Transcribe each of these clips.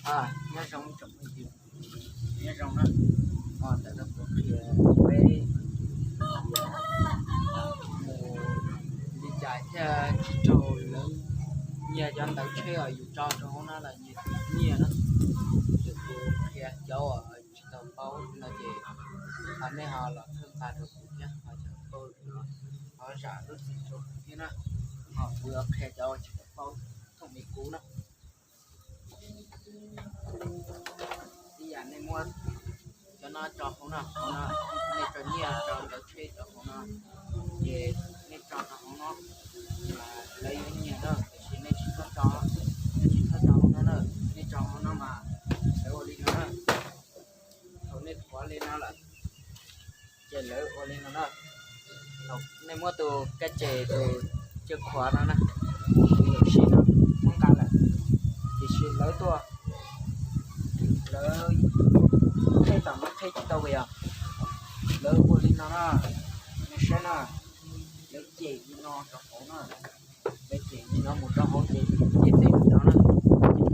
Nyob zoo tsoom phooj ywg, nyob zoo na. Ntawm no kuv qhia peb mus li cas thiaj tsis raug lawv nyiag cov ntawv tsheb uas yus tso rau hauv no los nyiag na. Ces kuv qhia cov uas tsis tau paub no ces ho nej ho los txhawb nqa rau kuv thiab, ho cov paub no ho zam lub txim rau kuv thiab na. Ho kuv yuav qhia cov uas tsis tau paub thooj li kuv na. Ib yam nej muab cov no tso hauv no, hauv no, nej tso nyiaj tso ntawv tsheb rau hauv no, ces nej tso rau hauv no, lawv yuav nyiag na, tiam sis nej tsis txhob tso, nej tsis txhob tso hauv no na, nej tso hauv no mas lawv ua li no na. Thaum nej qhuav li no lawm, ces lawv ua li no na. Thaum nej muab tus kab ces tus caj qhuav no na, tus yuam sij no muab nqa lawm, tiam sis lawv tuaj, lawv qheb tom no qheb tsis tau yog lawv ua li no na. Nej saib na, lawv cem li no rau hauv na, lawv cem li no mus rau hauv ces cem tej no na,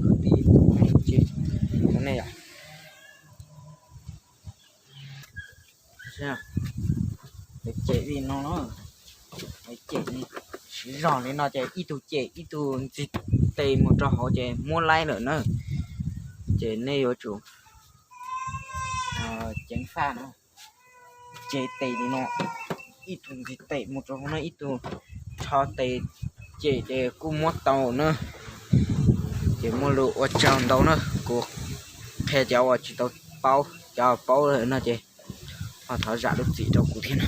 kwv tij, nej yom. Lawv cem li no, lawv cem li, siv zog li no ces ib tug cem ib tug ntxig tes mus rau hauv ces muab laib lawm na. Ces nej yuav tsum ceev faj no, cem tes li no, ib tug ntxig tes mus rau hauv no, ib tug rho tes cem ces kuj muab tau na. Ces muaj lus ua tsaug ntau na, kuv qhia cov uas tsis tau paub, cov paub lawm no ces ho thov zam lub txim rau kuv thiab na.